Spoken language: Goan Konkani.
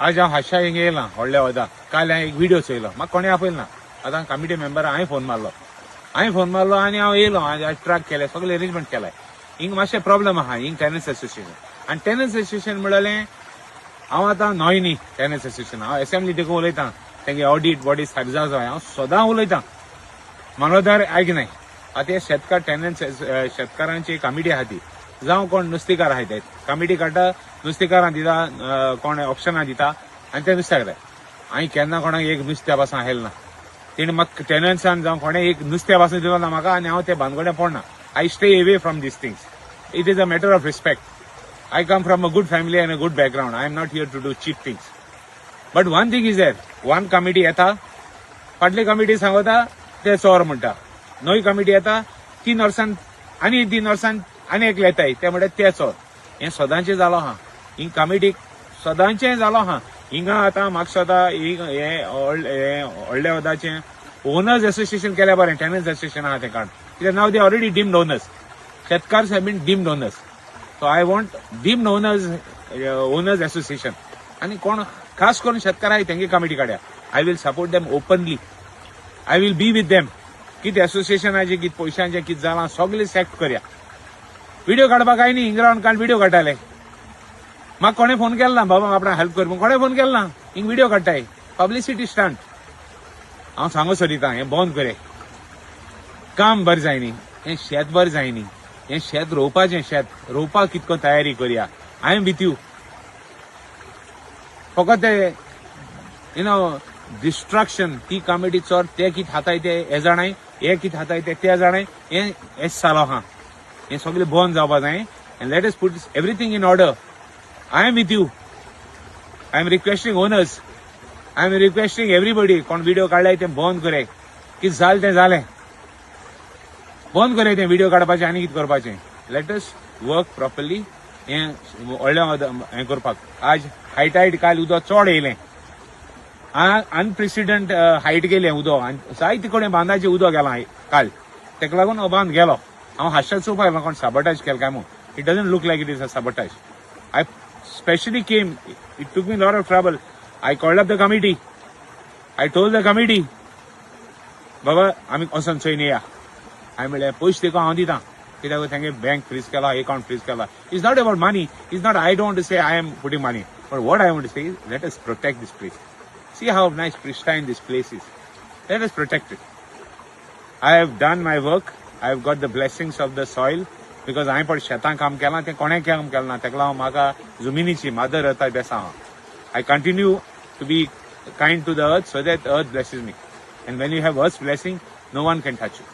आज हांव हाशा हिंगा येयलां व्हडल्या वदा. काल हांवें एक व्हिडिओ चोयलो, म्हाका कोणें आपयलो ना. आतां कमिटी मेंबरा हांवें फोन मारलो, हांवें फोन मारलो आनी हांव येयलो. आज ट्रक केले, सगळे अरेंजमेंट केलाय. हिंग मातशें प्रॉब्लम आहा हिंग टेनन्स एसोसिएशन आनी टेनन्स एसोसिएशन म्हणलें हांव आतां नॉय न्ही टेनन्स एसोसिएशन. हांव एसेंब्ली देखून उलयतां, तेंगे ऑडिट बॉडी सारक जाय. हांव सदां उलयतां, मानवदार आयकनाय. आतां हे शेतकार टेनन्स शेतकारांची कमिटी आहा ती, जावं कोण नुस्तेकार आहाय ते कमिटी काडटा, नुस्तेकारां दिता, कोण ऑप्शनां दिता आनी ते नुस्त्याक जाय. हांवें केन्ना कोणाक एक नुस्त्या पासून हायल ना. तेणी म्हाका टेनन्सान जावं कोणें एक नुस्त्या पासून दिलो ना म्हाका आनी हांव ते बानगोड्या पडना. I stay away from these things. It is a matter of respect. I come from a good family and a good background. I am not here to do cheap things. But one thing is there, one committee येता, फाटली कमिटी सांगता ते चोर म्हणटा. नवी कमिटी येता, 3 वर्सान आनी 3 वर्सान आनी एकले येताय, ते म्हणटा ते चोर. हें सदांचें जालो आहा. ही कमिटीक सदांचें जालो आहा हिंगा. आतां म्हाका दिसता हें व्हडल्या वदाचें ओनर्स एसोसिएशन केल्या बरें, टेनन्स एसोसिएशन आहा तें काड, कित्याक now they already deemed owners. शेतकार have been deemed owners, so I want deemed owners association आनी कोण खास करून शेतकार आहाय तेंगे कमिटी काड्या. I will support them openly. I will be with them. कितें एसोसिएशनाचें कितें पयशांचें कितें जालां सगळें सेक्ट करया. व्हिडिओ काडपाक काय न्ही, हिंगा रावन काल व्हिडिओ काडटाले. म्हाका कोणें फोन केलो ना बाबा आपणाक हेल्प कर म्हणून, कोणें फोन केलो ना. हिंग व्हिडिओ काडटाय, पब्लिसिटी स्टंट. हांव सांगू सोदिता, हें बंद करे. काम बरें जायनी, हें शेत बरें जायनी. हें शेत रोवपाचें, शेत रोवपाक कितको तयारी करया. I am with you. फकत ते you know destruction, ती कमिटी चोर, ते कित हाताय ते हे जाणाय, हे कित हाताय ते ते जाणाय. हें हें चालो आहा, हें सगळें बंद जावपा जाय and let us put everything in order. I am with you. I am requesting owners, I am requesting everybody, कोण व्हिडिओ काडलाय ते बंद करे. कितें जालें तें जालें, बंद करे तें व्हिडिओ काडपाचें आनी कितें करपाचें. Let us work properly. हें व्हडलें हें करपाक आज हायटायड, काल उदक चड येयलें, अनप्रेसिडंट हायट गेलें उदक आनी जायते कडेन बांदाचें उदक गेलां काल. तेका लागून हो बांद गेलो. हांव हांशात चोवपाक येयलो कोण साबटाज केलें काय म्हूण. It doesn't look like it is a sabotage. I specially came. It took me lot of trouble. I called up the committee. I told the committee, बाबा आमी वचोन चोयन येया. हांवें म्हणलें पयशे देखून हांव दिता, कित्याक तेंगे बँक फ्रीज केला, अकाउंट फ्रीज केला. It's not about money. It's not, I don't say I am putting money, but what I want say, let us protect this place. See how nice, pristine this place is. Let us protect it. I have done my work. I have got the blessings of the soil because हांवें पण शेतां काम केलां तें कोणें काम केलें ना. तेका लागून म्हाका जमिनीची मदर अर्था बेसां हांव. I continue to be kind to the earth so that earth blesses me, and when you have earth blessing, no one can touch you.